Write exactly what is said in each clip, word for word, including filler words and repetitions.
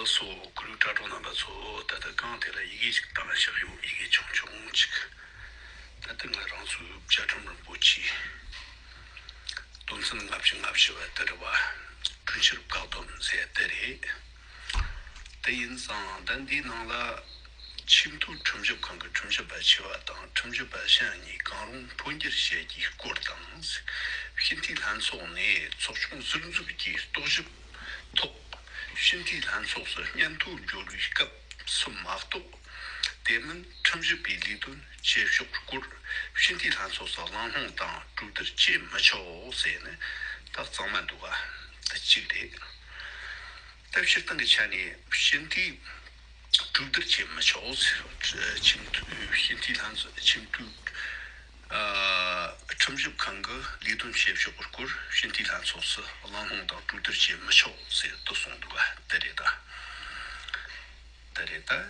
སོ་ཁོར་ཡུག་དྲ་གྲོགས་རྣམ་པ་ཚོ། ད་ལྟ་གང་དེ་ལ་ཡི་གེ་ཞིག་བཏང་བཞག་ཡོད། ཡི་གེ་ཆུང་ཆུང་ཅིག་ད་ལྟ་ང་རང་ཚོའི་བཅའ་ཁྲིམས་རིན་པོ་ཆེ་དོན་ཚན་ལྔ་བཅུ་ང་བཞི་བ་དེ་རེད་བ། གྲོས་འཆར་བཀག་སྡོམ་ཟེར་དེ་རེད། དེ་ཡིན་ཙང་ད་འདིའི་ནང་ལ་ཆེས་མཐོའི་ཁྲིམས་ཞིབ་ཁང་གི་ཁྲིམས་ཞིབ་པ་ཆེ་བ་དང་ཁྲིམས་ཞིབ་པ་གཞན་གཉིས་གང་རུང་འཕོ་འགྱུར་བྱས་རྒྱུའི་སྐོར་དང་། སྤྱི་འཐུས་ལྷན་ཚོགས་ནས་ཚོགས་ཆུང་ཟུར་འཛུགས་ཀྱི་རྟོག་ཞིབ་ཐོག་སྤྱི་འཐུས་ལྷན་ཚོགས་སུ་སྙན་ཐོ་འབྱོར་བའི་སྐབས་སུ་མ་གཏོགས། དེ་མིན་ཁྲིམས་ཞིབ་པའི་ལས་དོན་བྱེད་ཕྱོགས་སྐོར་སྤྱི་འཐུས་ལྷན་ཚོགས་སུ་གླེང་སློང་དང་གྲོས་བསྡུར་བྱེད་མི་ཆོག་ཟེར་ནས་ད་གཙང་མ་འདུག་ག་ད་གཅིག་རེད། ད་སྤྱིར་བཏང་གི་ཆ་ནས་སྤྱི་འཐུས་གྲོས་བསྡུར་བྱེད་མི་ཆོག་ཟེར། ཁྲིམས་སྤྱི་འཐུས་ལྷན་ཚོགས་ཁྲིམས་གྲོས། ཨ། ཁྲིམས་ཞིབ་ཁང་གི་ལས་དོན་བྱེད་ཕྱོགས་ཀྱི་སྐོར་སྤྱི་འཐུས་ལྷན་ཚོགས་སུ་གླེང་སློང་དང་གྲོས་བསྡུར་བྱེད་མི་ཆོག་ཟེར་དུ་གསུངས་འདུག་ག་དེ་རེད་ད། དེ་རེད་ད། ཨ།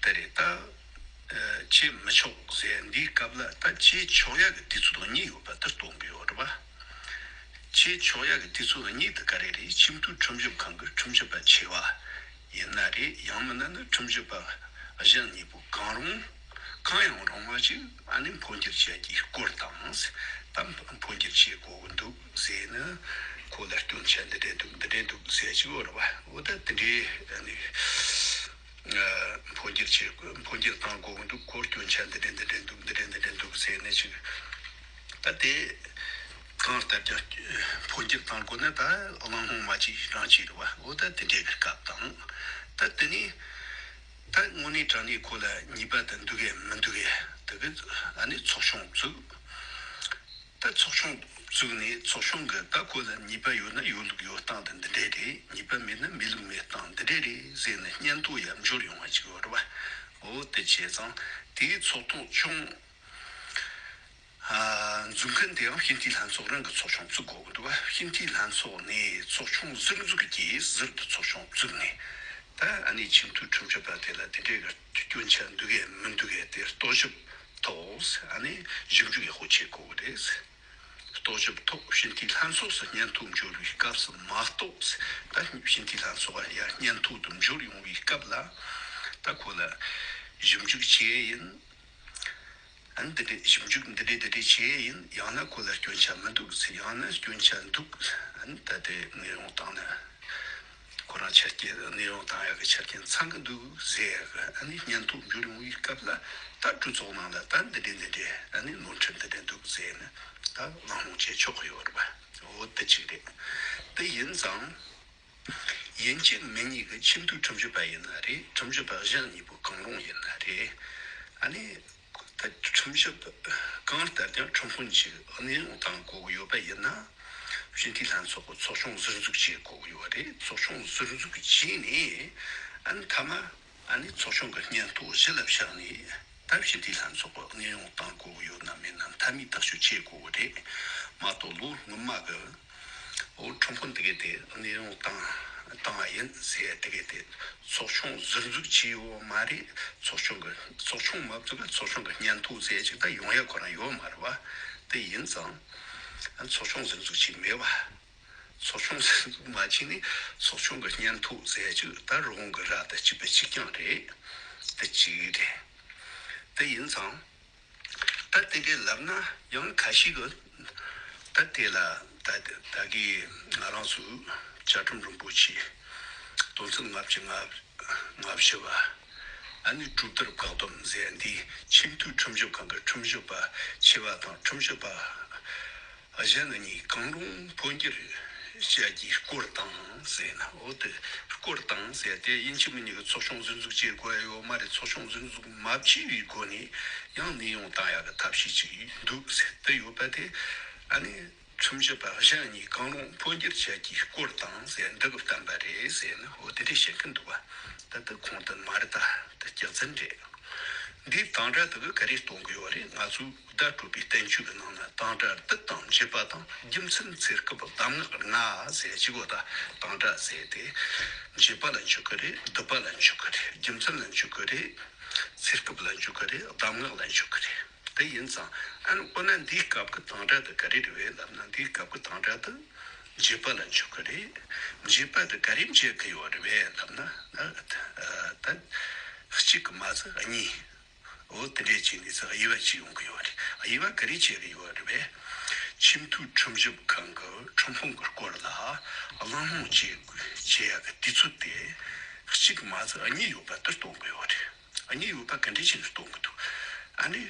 དེ་རེད་ད། ཨ། བྱེད་མི་ཆོག་ཟེར་འདིའི་སྐབས་ལ་ད་བྱེད་ཆོག་ཡ་གི་དུས་ཚོད་གཉིས་ཡོད་པ་དེ་སྟོན་གི་ཡོད་རེད་པ། བྱེད་ཆོག་ཡ་གི་དུས་ཚོད་གཉིས་དེ་ག་རེ་རེད། ཆེས་མཐོའི་ཁྲིམས་ཞིབ་ཁང་གི་ཁྲིམས་ཞིབ་པ་ཆེ་བ་ཡིན་ན་རེད། ཡང་མིན་ན་ནི་ཁྲིམས་ཞིབ་པ་གཞན་གཉིས་པོ་གང་རུང་གང་ཡང་རུང་བ་ཞིག་ཨ་ནི་འཕོ་འགྱུར་བྱེད་ཀྱི་སྐོར་དང་། ད་འཕོ་འགྱུར་བྱེད་དགོས་ཀྱི་འདུག་ཟེར་ནས་ཁོ་ལ་སྐྱོན་ཆ་འདི་འདྲས་འདུག་འདི་འདྲས་འདུག་ཟེར་གྱི་ཡོད་རེད་པ། འོ་ད་དེ་འདྲའི་ཨ་ནི། འཕོ་འགྱུར་བྱེད། འཕོ་འགྱུར་བཏང་དགོས་ཀྱི་འདུག་ཁོ་སྐྱོན་ཆ་འདི་འདྲས་འདི་འདྲས་འདུག་འདི་འདྲས་འདི་འདྲས་འདུག་ཟེར་ནས་ཅིག་ད་དེ་གང་ལྟར་ཀྱང་འཕོ་འགྱུར་བཏང་དགོས་ན་ད་གླེང་སློང་མ་བྱས་རང་བྱས་རེད་པ། འོ་ད་དེ་འདྲས་ཀྱི་སྐབས་དང་། ད་དེ་ནས་ད་དངོས་གནས་དྲང་གནས་ཁོ་ལ་ཉེས་པ་དེ་འདུག་གས་མི་འདུག་གས་དེ་གི་ཨ་ནི་ཚོགས་ཆུང་བཙུགས། ད་ཚོགས་ཆུང་བཙུགས་ནས་ཚོགས་ཆུང་གིས་ད་ཁོ་ལ་ཉེས་པ་ཡོད་ན་ཡོད་ལུགས་ཡོད་སྟངས་དེ་འདི་འདྲས་རེད། ཉེས་པ་མེད་ན་མེད་ལུགས་མེད་སྟངས་འདི་འདྲས་རེད་ཟེར་ནས་སྙན་ཐོ་ཡར་འབྱོར་ཡོང་བ་ཅིག་ཡོད་རེད་པ། འོ་དེ་བྱས་ཙང་དེའི་ཚོགས་ཐོག་ཆུང་ཨ་འཛུགས་མཁན་དེའང་སྤྱི་འཐུས་ལྷན་ཚོགས་རང་གི་ཚོགས་ཆུང་བཙུགས་དགོས་ཀྱི་འདུག་པ། སྤྱི་འཐུས་ལྷན་ཚོགས་ནས་ཚོགས་ཆུང་ཟུར་འཛུགས་ཀྱིས་ཟུར་དུ་ཚོགས་ཆུང་བཙུགས་ནས་ད་ཨ་ནི་ཆེས་མཐོའི་ཁྲིམས་ཞིབ་པ་དེ་ལ་དེ་འདྲས་ཀྱི་སྐྱོན་ཆ་འདུག་གས་མི་འདུག་གས་དེ་རྟོག་ཞིབ་ཐོག་ཨ་ནི་ཞིབ་འཇུག་ཡག་པོ་བྱེད་དགོས་ཀྱི་རེད། རྟོག་ཞིབ་ཐོག་སྤྱི་འཐུས་ལྷན་ཚོགས་སུ་སྙན་ཐོ་འབྱོར་བའི་སྐབས་སུ་མ་གཏོགས། ད་སྤྱི་འཐུས་ལྷན་ཚོགས་ལ་ཡར་སྙན་ཐོ་དུ་འབྱོར་ཡོང་བའི་སྐབས་ལ་ད་ཁོ་ལ་ཞིབ་འཇུག་བྱས་ཡིན། ཨ་ནི་འདི་འདྲས་ཞིབ་འཇུག་འདི་འདྲས་འདི་འདྲས་བྱས་ཡིན། ཡང་ན་ཁོ་ལ་སྐྱོན་ཆ་མི་འདུག་ཟེར། ཡང་ན་སྐྱོན་ཆ་འདུག་ཨ་ནི་ད་དེ་ནས་ཡོང་སྟངས་ནི། ཁོ་རང་ཆ་རྐྱེན་གནས་དབྱུང་བཏང་ཡག་གི་ཆ་རྐྱེན་ཚང་གི་འདུག་ཟེར་ཡག་གི་ཨ་ནི་སྙན་ཐོ་འབྱོར་ཡོང་བའི་སྐབས་ལ་ད་གྲོས་ཚོགས་ནང་ལ་ད་འདི་འདྲས་འདི་འདྲས་ཨ་ནི་ནོར་འཁྲུལ་འདི་འདྲས་འདུག་ཟེར་ནས་ད་གླེང་སློང་བྱེད་ཆོག་གི་ཡོད་རེད་པ། འོ་དེ་གཅིག་རེད། དེ་ཡིན་ཙང་ཡིན་གཅིག་མིན་གཉིས་ཀྱི་ཆེས་མཐོའི་ཁྲིམས་ཞིབ་པ་ཡིན་ན་རེད། ཁྲིམས་ཞིབ་པ་གཞན་གཉིས་པོ་གང་རུང་ཡིན་ན་རེད། ཨ་ནི། ད་ཁྲིམས་ཞིབ་གང་ལྟར་ཀྱང་ཁྲིམས་དཔོན་ཅིག་གནས་དབྱུང་བཏང་དགོས་ཀྱི་ཡོད་པ་ཡིན་ན། སྤྱི་འཐུས་ལྷན་ཚོགས་ཀྱི་ཚོགས་ཆུང་ཟུར་འཛུགས་བྱེད་དགོས་ཀྱི་ཡོད་རེད། ཚོགས་ཆུང་ཟུར་འཛུགས་བྱས་ནས་ཨ་ནི་མཐའ་མ་ཨ་ནི་ཚོགས་ཆུང་གི་སྙན་ཐོ་གཞི་ལ་བཞག་ནས་ད་སྤྱི་འཐུས་ལྷན་ཚོགས་ཀྱི་གནས་དབྱུང་བཏང་དགོས་ཀྱི་ཡོད་ན་མེད་ན་མཐའ་མའི་ཐག་གཅོད་བྱེད་དགོས་ཀྱི་རེད་མ་གཏོགས། ལོ་སྔོན་མ་གི་འོ་ཁྲིམས་དཔོན་དེ་གས་དེ་གནས་དབྱུང་བཏང་བཏང་བ་ཡིན་ཟེར་དེ་གས་དེ། ཚོགས་ཆུང་ཟུར་འཛུགས་བྱས་ཡོད་མ་རེད། ཚོགས་ཆུང་གི་ཚོགས་ཆུང་མ་བཙུགས་པར་ཚོགས་ཆུང་གི་སྙན་ཐོ་ཟེར་ཅིག་ད་ཡོང་ཡ་ཁོ་རང་ཡོད་མ་རེད་པ། དེ་ཡིན་ཙང་ཚོགས་ཆུང་ཟུར་འཛུགས་བྱས་མེད་པ། ཚོགས་ཆུང་ཟུར་འཛུགས་མ་བྱས་ནས་ཚོགས་ཆུང་གི་སྙན་ཐོ་ཟེར་ཅིག་ད་རི་བོང་གི་རྭ་དང་གཅིག་པ་གཅིག་རྐྱང་རེད། དེ་གཅིག་རེད། དེ་ཡིན་ཙང་། ད་དེ་འདྲའི་ལབ་ན་ཡང་ཁ་ཤས་ཀྱིས་ད་དེ་ལ་ད་ད་གི་ང་རང་ཚོའི་བཅའ་ཁྲིམས་རིན་པོ་ཆེ་དོན་ཚན་ལྔ་བཅུ་ང་ལྔ་བཅུ་བ། ཨ་ནི་གྲོས་བསྡུར་བཀག་སྡོམ་ཟེར་འདི་ཆེས་མཐོའི་ཁྲིམས་ཞིབ་ཁང་གི་ཁྲིམས་ཞིབ་པ་ཆེ་བ་དང་ཁྲིམས་ཞིབ་པ་གཞན་གཉིས་གང་རུང་འཕོ་འགྱུར་བྱ་རྒྱུའི་སྐོར་དང་ཟེར་ན། འོ་དེ་སྐོར་དང་ཟེར་དེ་ཡིན་གཅིག་མིན་གཉིས་ཀྱི་ཚོགས་ཆུང་ཟུར་འཛུགས་བྱེད་དགོས་ཡོད་མ་རེད། ཚོགས་ཆུང་ཟུར་འཛུགས་མ་བྱས་པའི་སྒོ་ནས་ཡང་གནས་དབྱུང་བཏང་ཡག་གི་ཐབས་ཤེས་ཅིག་འདུག་ཟེར་དེ་ཡོད་པ་དེ། ཨ་ནི་ཁྲིམས་ཞིབ་པ་གཞན་གཉིས་གང་རུང་འཕོ་འགྱུར་བྱ་རྒྱུའི་སྐོར་དང་ཟེར་འདི་གི་བསྟན་པ་རེད་ཟེར་ནས། འོ་དེ་འདྲས་བཤད་མཁན་འདུག་བ། ད་ལྟ་ཁུངས་དེ་མ་རེད། ད་ལྟ་སྐྱག་རྫུན་རེད། འདིའི་དང་སྒྲ་དེ་གི་ག་རེ་གཏོང་གི་ཡོད་རེད། ང་ཚོའི་བརྡ་སྤྲོད་པའི་བསྟན་བཅོས་ཀྱི་ནང་ན་དང་སྒྲ་སྡུད་དང་འབྱེད་པ་དང་རྒྱུ་མཚན་ཚེ་སྐབས་གདམས་ངག་ལྔ་ཟེར་གཅིག་གོ། ད་དང་སྒྲ་ཟེར་དེ་འབྱེད་པ་ལ་འཇུག་གི་རེད། སྡུད་པ་ལ་འཇུག་གི་རེད། རྒྱུ་མཚན་ལ་འཇུག་གི་རེད། ཚེ་སྐབས་ལ་འཇུག་གི་རེད། གདམས་ངག་ལ་འཇུག་གི་རེད། དེ་ཡིན་ཙང་ཨ་ནི་འོ་ན་འདིའི་སྐབས་ཀྱི་དང་སྒྲ་དེ་ག་རེ་རེད་པས་ལབ་ན། འདིའི་སྐབས་ཀྱི་དང་སྒྲ་དེ་ འགྱེད་པ་ལ་འཇུག་གི་རེད། འགྱེད་པ་དེ་ག་རེ་འགྱེད་གི་ཡོད་རེད་པས་ལབ་ན། ད་གཅིག་གི་མ་ཚད་གཉིས། འོ་དེ་འདྲས་བྱས་ནས་ཚེ་དབྱེ་བ་ཕྱེ་ཡོང་གི་ཡོད་རེད། དབྱེ་བ་ག་རེ་ཕྱེ་གི་ཡོད་རེད་པས། ཆེས་མཐོའི་ཁྲིམས་ཞིབ་ཁང་གི་ཁྲིམས་དཔོན་གྱི་སྐོར་ལ་གླེང་སློང་བྱེད་བྱེད་ཡག་གི་དུས་ཚོད་དེ་གཅིག་མ་ཚད་གཉིས་ཡོད་པ་དེ་སྟོན་གི་ཡོད་རེད། གཉིས་ཡོད་པ་ག་འདྲས་བྱས་ནས་སྟོན་གི་འདུག་ཨ་ནི།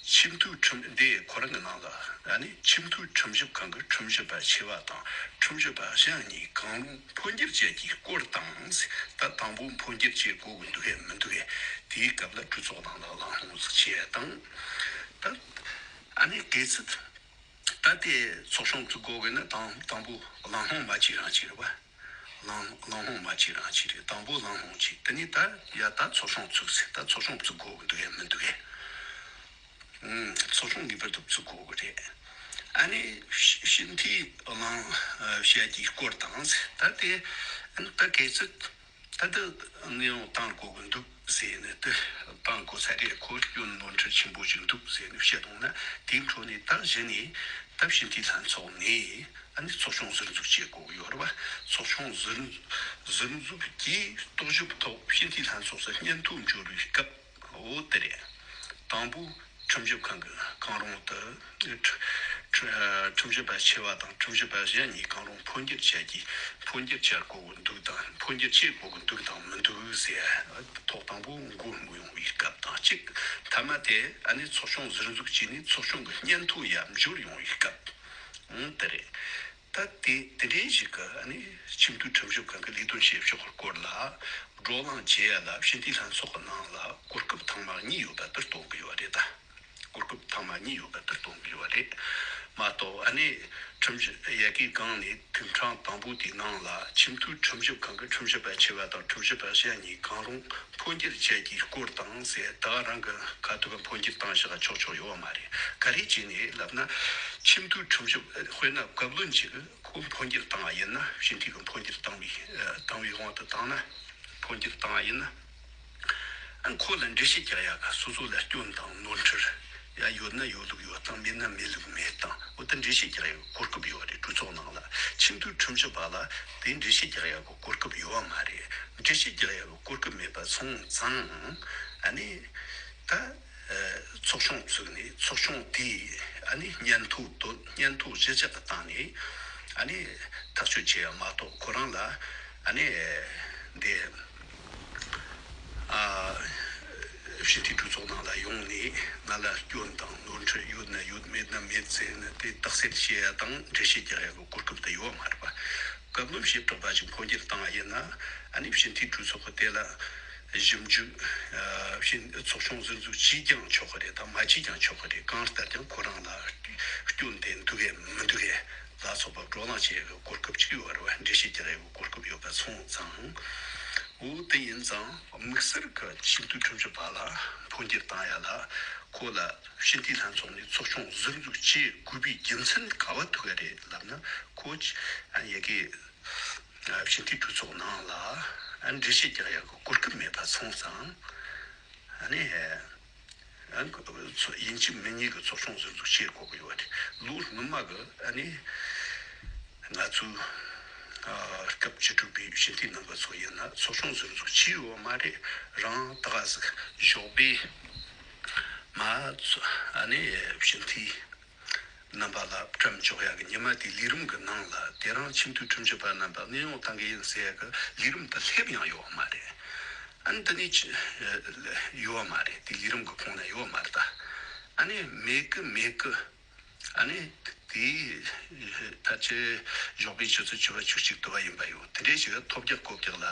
ཆེས་མཐོའི་ཁྲིམས་འདི་ཁོ་རང་གི་ནང་ལ་ཨ་ནི་ཆེས་མཐོའི་ཁྲིམས་ཞིབ་ཁང་གི་ཁྲིམས་ཞིབ་པ་ཆེ་བ་དང་ཁྲིམས་ཞིབ་པ་གཞན་གཉིས་གང་རུང་འཕོ་འགྱུར་བྱེད་ཀྱི་སྐོར་དང་། ད་དང་པོ་འཕོ་འགྱུར་བྱེད་དགོས་ཀྱི་འདུག་གས་མི་འདུག་གས། དེའི་སྐབས་ལ་གྲོས་ཚོགས་ནང་ལ་གླེང་སློང་ཟིག་བྱེད་ཡ་དང་། ད་ཨ་ནི་གལ་སྲིད་ད་དེ་ཚོགས་ཆུང་བཙུགས་དགོས་ཀྱི་ན་དང་དང་པོ་གླེང་སློང་མ་བྱེད་རང་བྱེད་རེད་པ། གླེང་གླེང་སློང་མ་བྱེད་རང་བྱེད་རེད། དང་པོ་གླེང་སློང་བྱེད། དེ་ནས་ད་ཡ་ད་ཚོགས་ཆུང་བཙུགས་ཟེར། ད་ཚོགས་ཆུང་བཙུགས་དགོས་ཀྱི་འདུག་གས་མི་འདུག་གས། ཚོགས་ཆུང་ངེས་པར་དུ་བཙུགས་དགོས་ཀྱི་རེད། ཨ་ནི་ཕྱི་ཕྱི་འཐེན་གླེང་བྱ་རྒྱུའི་སྐོར་དང་། ད་དེ་ཨ་ནི་ད་གལ་སྲིད་ད་ལྟ་གནས་དབྱུང་བཏང་དགོས་ཀྱི་འདུག་ཟེར་ནས། དེ་བཏང་དགོས་ས་རེད། ཁོ་སྐྱོན་ནོར་འཁྲུལ་ཆེན་པོ་ཞིག་འདུག་ཟེར་ནས་བཤད་བཏང་ན། དེའི་འཕྲོ་ནས་ད་གཞི་ནས་ད་ཕྱི་འཐེན་ལྷན་ཚོགས་ནས་ཨ་ནི་ཚོགས་ཆུང་ཟུར་འཛུགས་བྱེད་དགོས་ཀྱི་ཡོད་རེད་པ། ཚོགས་ཆུང་ཟུར་ཟུར་འཛུགས་ཀྱིས་རྟོག་ཞིབ་ཐོག་ཕྱི་འཐེན་ལྷན་ཚོགས་སུ་སྙན་ཐོ་འབྱོར་བའི་སྐབས། འོ་དེ་རེད། དང་པོ་ཁྲིམས་ཞིབ་ཁང་གི་གང་རུང་དུ་ཁྲི་ཁྲི་ཁྲིམས་ཞིབ་པ་ཆེ་བ་དང་ཁྲིམས་ཞིབ་པ་གཞན་གཉིས་གང་རུང་འཕོ་འགྱུར་བྱ་རྒྱུའི་འཕོ་འགྱུར་བྱ་དགོས་ཀྱི་འདུག་དང་འཕོ་འགྱུར་བྱེད་དགོས་ཀྱི་འདུག་དང་མི་འདུག་ཟེར་ཐོག་དང་པོ་མགོ་སྨོས་ཡོང་བའི་སྐབས་དང་གཅིག་མཐའ་མ་དེ་ཨ་ནི་ཚོགས་ཆུང་ཟུར་འཛུགས་བྱས་ནས་ཚོགས་ཆུང་གི་སྙན་ཐོ་ཡར་འབྱོར་ཡོང་བའི་སྐབས། འོ་དེ་རེད། ད་དེ་དེ་འདྲའི་ཞིག་གི་ཨ་ནི་ཆེས་མཐོའི་ཁྲིམས་ཞིབ་ཁང་གི་ལས་དོན་བྱེད་ཕྱོགས་སྐོར་ལ་བགྲོ་གླེང་བྱེད་ཡ་ལ་ཕྱི་འཐེན་ལྷན་ཚོགས་ཀྱི་ནང་ལ་གོ་སྐབས་ཐེངས་མ་གཉིས་ཡོད་པ་དེ་སྟོན་གྱི་ཡོད་རེད་ད། གོ་སྐབས་ཐེངས་མ་གཉིས་ཡོད་པ་དེ་སྟོན་གྱི་ཡོད་རེད་མ་གཏོགས། ཨ་ནི་ཁྲིམས་ཞིབ་ཡ་གི་སྒང་ནས་ཐེངས་གྲངས་དང་པོ་དེའི་ནང་ལ་ཆེས་མཐོའི་ཁྲིམས་ཞིབ་ཁང་གི་ཁྲིམས་ཞིབ་པ་ཆེ་བ་དང་ཁྲིམས་ཞིབ་པ་གཞན་གཉིས་གང་རུང་འཕོ་འགྱུར་བྱེད་ཀྱི་སྐོར་དང་ཟེར། ད་རང་གི་ཁ་ཐུག་གི་འཕོ་འགྱུར་བཏང་བཞག་ཆོག་ཆོག་ཡོད་མ་རེད། ག་རེ་བྱས་ནས་ལབ་ན། ཆེས་མཐོའི་ཁྲིམས་ཞིབ་དཔེར་ན་བཀའ་བློན་ཞིག་ཁོ་འཕོ་འགྱུར་བཏང་བ་ཡིན་ན། ཕྱི་འཐེན་གྱི་འཕོ་འགྱུར་བཏང་བའི་བཏང་བའི་དབང་དུ་བཏང་ན། འཕོ་འགྱུར་བཏང་བ་ཡིན་ན། ཨ་ཁོ་ལ་འགྲེལ་བཤད་རྒྱག་ཡག་གི་སོ་སོ་ལ་སྐྱོན་དང་ནོར་འཁྲུལ་ཡ་ཡོད་ན་ཡོད་ལུགས་ཡོད་སྟངས། མེད་ན་མེད་ལུགས་མེད་སྟངས། འོ་ད་འགྲེལ་བཤད་རྒྱག་ཡག་གི་གོ་སྐབས་ཡོད་རེད། གྲོས་ཚོགས་ནང་ལ་ཆེས་མཐོའི་ཁྲིམས་ཞིབ་པ་ལ་དེ་འགྲེལ་བཤད་རྒྱག་ཡག་གི་གོ་སྐབས་ཡོད་པ་མ་རེད། འགྲེལ་བཤད་རྒྱག་ཡག་གི་གོ་སྐབས་མེད་པ་སོང་ཙང་། ཨ་ནི་ད་ཚོགས་ཆུང་བཙུགས་ནས་ཚོགས་ཆུང་དེས་ཨ་ནི་སྙན་ཐོ་བཏོན། སྙན་ཐོ་གཞི་བཞག་གི་སྟེང་ནས་ཨ་ནི་ཐག་གཅོད་བྱེད་ཡ་མ་གཏོགས། ཁོ་རང་ལ་ཨ་ནི་འདི་ཨ་ཕྱི་འཐེན་གྲོས་ཚོགས་ནང་ལ་ཡོང་ནས་ང་ལ་སྐྱོན་དང་ནོར་འཁྲུལ་ཡོད་ན་ཡོད། མེད་ན་མེད་ཟེར་ནས་དེ་དག་སེལ་བྱེད་ཡ་དང་འགྲེལ་བཤད་རྒྱག་ཡ་གི་གོ་སྐབས་དེ་ཡོད་མ་རེད་པ། བཀའ་བློན་ཞེ་དྲག་པ་ཞིག་འཕོ་འགྱུར་བཏང་བ་ཡིན་ན། ཨ་ནི་ཕྱི་འཐེན་གྲོས་ཚོགས་ཀྱིས་དེ་ལ་ཞིབ་འཇུག་ཨ་ཕྱི་ཚོགས་ཆུང་ཟུར་འཛུགས་བྱས་ཀྱང་ཆོག་གི་རེད་དང་མ་བྱས་ཀྱང་ཆོག་གི་རེད། གང་ལྟར་ཀྱང་ཁོ་རང་ལ་སྐྱོན་དེ་འདུག་གས་མི་འདུག་གས་ལ་སོགས་པ་བགྲོ་གླེང་བྱེད་ཡག་གི་གོ་སྐབས་ཅིག་ཡོད་རེད་པ། འགྲེལ་བཤད་རྒྱག་ཡག་གི་གོ་སྐབས་ཡོད་པ་སོང་ཙང་། འོ་དེ་ཡིན་ཙང་དམིགས་བསལ་གྱི་ཆེས་མཐོའི་ཁྲིམས་ཞིབ་པ་ལ་འཕོ་འགྱུར་བཏང་ཡ་ལ་ཁོ་ལ་ཕྱི་འཐེན་ལྷན་ཚོགས་ནས་ཚོགས་ཆུང་ཟུར་འཛུགས་བྱེད་དགོས་པའི་རྒྱུ་མཚན་ག་པར་ཐུག་གི་རེད་ལབ་ན། ཁོ་ཡ་གི་ཕྱི་འཐེན་གྲོས་ཚོགས་ནང་ལ་འགྲེལ་བཤད་རྒྱག་ཡག་གི་གོ་སྐབས་མེད་པ་སོང་ཙང་། ཨ་ནི་ཡིན་གཅིག་མིན་གཉིས་ཀྱི་ཚོགས་ཆུང་ཟུར་འཛུགས་བྱེད་དགོས་ཀྱི་ཡོད་རེད། ལོ་སྔོན་མ་གི་ཨ་ནི་ང་ཚོའི་སྐབས་བཅུ་དྲུག་པའི་ཕྱི་འཐེན་རྣམ་པ་ཚོ་ཡིན་ན་ཚོགས་ཆུང་ཟུར་འཛུགས་བྱས་ཡོད་མ་རེད། རང་ད་ག་ཟིག་ཞོགས་པའི་མ་ཚོ་ཨ་ནི་ཕྱི་འཐེན་རྣམ་པ་ལ་བཀྲམ་འཇོག་ཡག་གི་ཉི་མ་དེའི་ལས་རིམ་གི་ནང་ལ་དེ་རིང་ཆེས་མཐོའི་ཁྲིམས་ཞིབ་པ་རྣམ་པ་གནས་དབྱུང་བཏང་གི་ཡིན་ཟེར་ཡག་གི་ལས་རིམ་དེ་སླེབས་ཡང་ཡོད་མ་རེད། ཨ་ནི་འདི་ནས་ཡོད་མ་རེད། དེ་ལས་རིམ་གི་ཁོངས་ན་ཡོད་མ་རེད་ད། ཨ་ནི་མེད་གི་མེད་གི། ཨ་ནི་དེའི་ཕལ་ཆེར་ཞོགས་པའི་ཆུ་ཚོད་བཅུ་པ་བཅུ་གཅིག་དུ་བ་ཡིན་པ་ཡོད། དེ་འདྲའི་ཞིག་ཐོལ་རྒྱག་རྐོ་རྒྱག་ལ་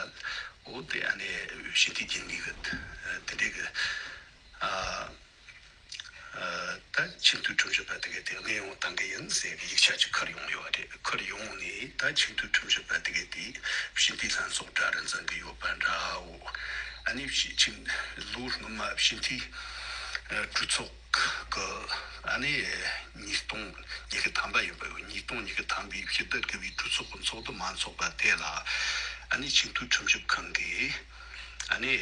འོ་དེ་ཨ་ནི་ཕྱི་འཐེན་རྒྱུན་ལས་གི་དེ་འདྲའི་གི་ཨ། ད་ཆེས་མཐོའི་ཁྲིམས་ཞིབ་པ་དེ་གས་དེ་གནས་དབྱུང་བཏང་གི་ཡིན་ཟེར་གི་ཡིག་ཆ་ཅིག་ཁུར་ཡོང་ཡོད་རེད། ཁུར་ཡོང་ནས་ད་ཆེས་མཐོའི་ཁྲིམས་ཞིབ་པ་དེ་གས་དེ་ཕྱི་འཐེན་ལྷན་ཚོགས་གྲ་སྒྲིག་འཛིན་གི་ཡོད་པ་འདྲ་བོ། ཨ་ནི་ཕྱི་ཕྱི་ལོ་སྔོན་མ་ཕྱི་འཐེན་གྲོས་ཚོགས་གི་ཨ་ནི་ཉིས་སྟོང་ཉི་ཤུ་ཐམ་པ་ཡིན་པ་ཡོད། ཉིས་སྟོང་ཉི་ཤུ་ཐམ་པའི་ཕྱི་ཟླ་དགུ་པའི་གྲོས་ཚོགས་ཀྱི་ཚོགས་འདུ་མ་འཚོགས་པ་དེ་ལ་ཨ་ནི་ཆེས་མཐོའི་ཁྲིམས་ཞིབ་ཁང་གིས་ཨ་ནི་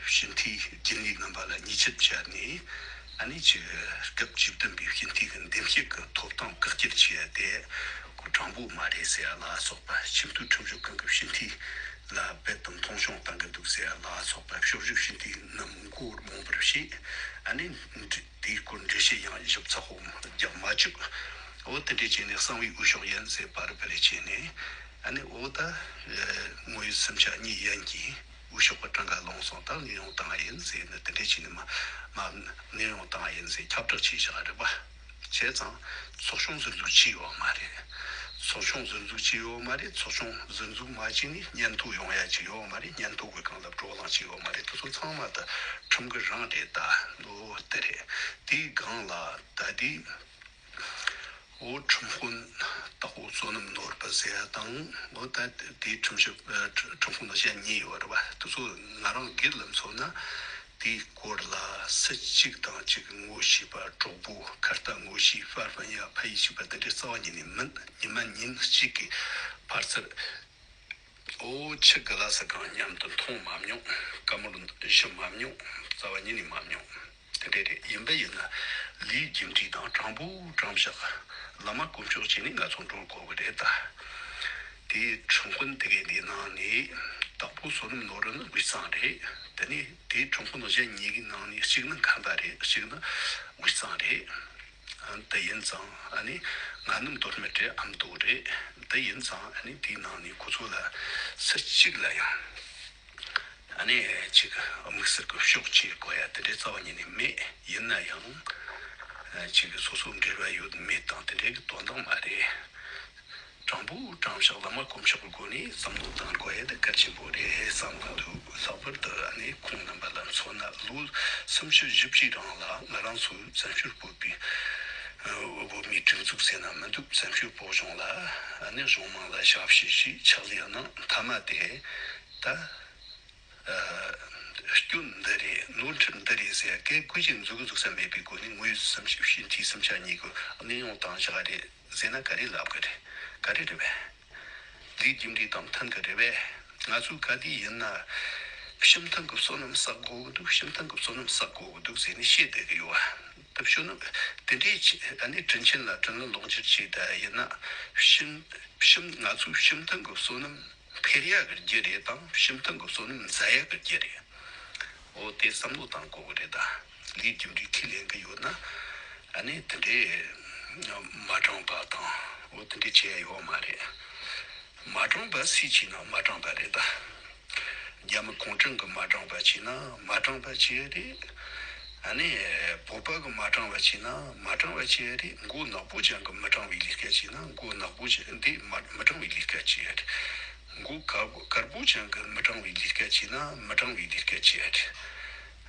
ཕྱི་འཐེན་རྒྱུན་ལས་རྣམ་པ་ལ་ཉེས་ཆད་བཅད་ནས། ཨ་ནི་ཅིག་སྐབས་བཅུ་བདུན་པའི་སྤྱི་འཐུས་ཀྱི་འདེམས་བྱེད་ཀྱི་ཐོབ་ཐང་བཀག་སྐྱིལ་བྱས་ཏེ། ཁོ་དྲང་པོ་མ་རེད་ཟེར་ཡ་ལ་སོགས་པ། ཆེས་མཐོའི་ཁྲིམས་ཞིབ་ཁང་གི་སྤྱི་འཐུས་ལ་རྦད་དེ་མཐོང་ཆུང་གཏང་གི་འདུག་ཟེར་ཡ་ལ་སོགས་པ། ཕྱོགས་བཞི་སྤྱི་འཐུས་རྣམས་མགོ་རྨོངས་པར་བྱས། ཨ་ནི་འདི་དེའི་སྐོར་འགྲེལ་བཤད་ཡང་ཞིབ་ཚགས་པོ་རྒྱག་མ་བཅུག་འོ་དེ་འདྲས་བྱས་ནས་གསང་བའི་འོས་ཤོག་ཡིན་ཟེར་པར་པར་བྱས་ནས། ཨ་ནི་འོ་ད་ངོ་ཡོད་སུམ་ཆ་གཉིས་ཡན་གྱི་འོས་ཤོག་གི་གྲངས་ཀ་ལོངས་སོང་། ད་གནས་དབྱུང་བཏང་ཡིན་ཟེར་ནས་དེ་འདྲས་བྱས་ནས་མ་མ་གནས་དབྱུང་བཏང་ཡིན་ཟེར་ཁྱབ་བསྒྲགས་བྱས་བཞག་རེད་པ། བྱས་ཙང་ཚོགས་ཆུང་ཟུར་འཛུགས་བྱས་ཡོད་མ་རེད། ཚོགས་ཆུང་ཟུར་འཛུགས་བྱས་ཡོད་མ་རེད། ཚོགས་ཆུང་ཟུར་འཛུགས་མ་བྱས་ནས་སྙན་ཐོ་ཡོང་ཡ་ཅིག་ཡོད་མ་རེད། སྙན་ཐོ་གི་སྒང་ལ་བགྲོ་གླེང་བྱས་ཡོད་མ་རེད། དེ་ཚོ་ཚང་མ་ད་ཁྲིམས་ཀྱི་རང་རེད། ད་ལོ་དེ་རེད། དེའི་སྒང་ལ་ད་དེ། འོ་ཁྲིམས་དཔོན་དྭགས་པོ་བསོད་ནམས་ནོར་བུ་ཟེར་ཡ་དང་། འོ་ད་དེའི་ཁྲིམས་ཞིབ་ཨ་ཁྲིམས་ཁྲིམས་དཔོན་གཞན་གཉིས་ཡོད་རེད་པ། དེ་ཚོ་ང་རང་སྒེར་ལ་མཚོན་ན། དེའི་སྐོར་ལ་སུ་གཅིག་དང་གཅིག་ངོ་ཤེས་པ། གྲོགས་པོ། ཁ་ལྟ་ངོ་ཤེས། ཕར་ཕར་ཡ་ཕ་ཡི་ཤེས་པ་དེ་འདྲའི་རྩ་བ་ཉིད་ནས་མིན། ཉི་མ་ཉིན་གཅིག་གི་བར་ཚར། འོ་ཆུ་གི་ལ་ས་གང་མཉམ་དུ་མཐོང་མ་མྱོང་། བཀའ་མོལ་ཞུ་མ་མྱོང་། རྩ་བ་ཉིད་ནས་མ་མྱོང་། དེ་འདྲ་རེད། ཡིན་པ་ཡིན་ན་ལས་རྒྱུ་འབྲས་དང་དྲང་པོ་དྲང་བཞག་བླ་མ་དཀོན་མཆོག་བྱས་ནས་ང་ཚོ་འགྲོ་དགོས་ཀྱི་རེད་ད། དེའི་ཁྲིམས་དཔོན་དེ་གའི་དེའི་ནང་ནས་དྭགས་པོ་བསོད་ནམས་ནོར་བུ་ནི་དབུས་གཙང་རེད། དེ་ནས་དེའི་ཁྲིམས་དཔོན་གཞན་གཉིས་ཀྱི་ནང་ནས་གཅིག་ནི་མཁན་པ་རེད། གཅིག་ནི་དབུས་གཙང་རེད། དེ་ཡིན་ཙང་ཨ་ནི་ང་ནི་མདོ་སྨད་རེད། ཨ་མདོ་རེད། དེ་ཡིན་ཙང་ཨ་ནི་དེའི་ནང་ནས་ཁོ་ཚོ་ལ་སུ་གཅིག་ལ་ཡང་ཨ་ནི་ཅིག་དམིགས་བསལ་གྱི་ཕྱོགས་གཅིག་དགོས་ཡ་དེ་འདྲའི་རྩ་བ་ཉིད་ནས་མེད། ཡིན་ན་ཡང་ཅིག་སོ་སོ་འབྲེལ་བ་ཡོད་མེད་དང་དེ་འདྲའི་གི་དོན་དག་མ་རེད། དྲང་པོ་དྲང་བཞག་བླ་མ་དཀོན་མཆོག་གི་སྒོ་ནས་བསམ་བློ་བཏང་དགོས་ཡ་དེ་གལ་ཆེན་པོ་རེད་བསམ་གི་འདུག་ལྷག་པར་དུ་ཨ་ནི་ཁོང་རྣམ་པ་ལ་མཚོན་ན། ལོ་སུམ་ཅུ་བཞི་བཅུའི་རིང་ལ་ང་རང་ཚོའི་བཙན་བྱོལ་བོད་པའི་ཨ་བོད་མིའི་སྒྲིག་འཛུགས་ཟེར་ན་མི་འདུག་བཙན་བྱོལ་བོད་གཞུང་ལ་ཨ་ནི་གཞུང་མང་ལ་ཞབས་ཕྱི་ཞུས། ཕྱག་ལས་གནང་། མཐའ་མ་དེ་ད་ཨ་སྐྱོན་འདི་རེད། ནོར་འཁྲུལ་འདི་རེད་ཟེར་གི་བཀོད་ཀྱི་འཛུགས་འཛུགས་ས་མེད་པའི་སྒོ་ནས་ངོས་སུམ་ཅུ་བཞི་མཐའི་སུམ་ཆ་གཉིས་ཀྱི་གནས་དབྱུང་བཏང་བཞག་རེད་ཟེར་ན་ག་རེ་ལབ་གི་རེད། ག་རེ་རེད་པས། ལས་རྒྱུ་འབྲས་དང་མཐུན་གི་རེད་པས། ང་ཚོས་ག་དུས་ཡིན་ན་སྤྱི་མཐུན་གྱི་བསོད་ནམས་བསགས་དགོས་ཀྱི་འདུག་སྤྱི་མཐུན་གྱི་བསོད་ནམས་བསགས་དགོས་ཀྱི་འདུག་ཟེར་ནས་བཤད་བསྡད་ཀྱི་ཡོད་པ། ད་བསོད་ནམས་དེ་འདྲའི་ཆེ་ཨ་ནི་དྲིན་ཆེན་ལ་དྲིན་ལན་ལོག་འགྱུར་བྱས་ད་ཡིན་ན། སྤྱི་སྤྱི་ང་ཚོས་སྤྱི་མཐུན་གྱི་བསོད་ནམས་འཕེལ་ཡག་གི་རྒྱུ་རེད་དང་། སྤྱི་མཐུན་གྱི་བསོད་ནམས་འཛད་ཡག་གི་རྒྱུ་རེད། འོ་དེ་བསམ་བློ་བཏང་དགོས་ཀྱི་རེད་ད། ལས་རྒྱུ་འབྲས་ཁས་ལེན་གྱི་ཡོད་ན། ཨ་ནི་དེ་འདྲའི་མ་དྲང་པ་དང་། འོ་དེ་འདྲའི་བྱེད་ཡ་ཡོད་མ་རེད། མ་དྲང་པ་སུས་བྱས་ན་མ་དྲང་པ་རེད་ད། རྒྱ་མི་གུང་ཁྲན་གྱིས་མ་དྲང་པ་བྱས་ན་མ་དྲང་པ་བྱས་རེད། ཨ་ནི་བོད་པ་གིས་མ་དྲང་བ་བྱས་ན་མ་དྲང་བ་བྱས་རེད། མགོ་ནག་པོ་ཅན་གྱིས་མི་དྲང་བའི་ལས་ཀ་བྱས་ན་མགོ་ནག་པོ་ཅན་འདིས་མ་མི་དྲང་བའི་ལས་ཀ་བྱས་རེད། མགོ་དཀར་པོ་དཀར་པོ་ཅན་གྱིས་མི་དྲང་བའི་ལས་ཀ་བྱས་ན་མི་དྲང་བའི་ལས་ཀ་བྱས་རེད།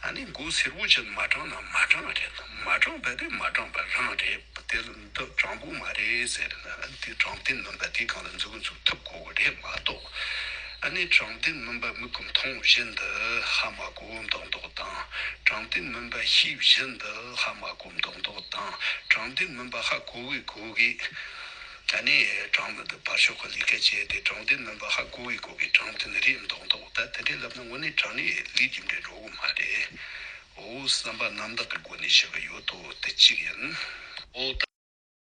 ཨ་ནི་མགོ་སེར་པོ་ཅན་མ་དྲང་ན་མ་དྲང་རེད། མ་དྲང་པ་དེ་མ་དྲང་པ་རང་རེད། དེ་ལ་འདི་དྲང་པོ་མ་རེད་ཟེར་ན། དེ་དྲང་བདེན་མིན་པ་དེའི་སྒང་ལ་འཛུགས་འཛུགས་ཐུབ་དགོས་ཀྱི་རེད་མ་གཏོགས། ཨ་ནི་དྲང་བདེན་མིན་པ་མིག་གིས་མཐོང་བཞིན་དུ་ཧ་མ་གོ་མདོག་མདོག་དང་། དྲང་བདེན་མིན་པ་ཤེས་བཞིན་དུ་ཧ་མ་གོ་མདོག་མདོག་དང་། དྲང་བདེན་མིན་པ་ཧ་གོ་གི་གོ་གི། ཨ་ནི་དྲང་བདེན་ཕར་ཕྱོགས་ཀྱི་ལས་ཀ་བྱས་ཏེ་དྲང་བདེན་མིན་པ་ཧ་གོ་གི་གོ་གི། དྲང་བདེན་རེད་མདོག་མདོག་ད་དེ་འདྲའི་ལབ་ན་དངོས་གནས་དྲང་གནས་ལས་རྒྱུ་འབྲས་འགྲོ་གི་མ་རེད། འོ་བསམ་པ་རྣམ་དག་གི་སྒོ་ནས་ཞུ་གི་ཡོད་དོ། དེ་གཅིག་ཡིན། འོ་ད།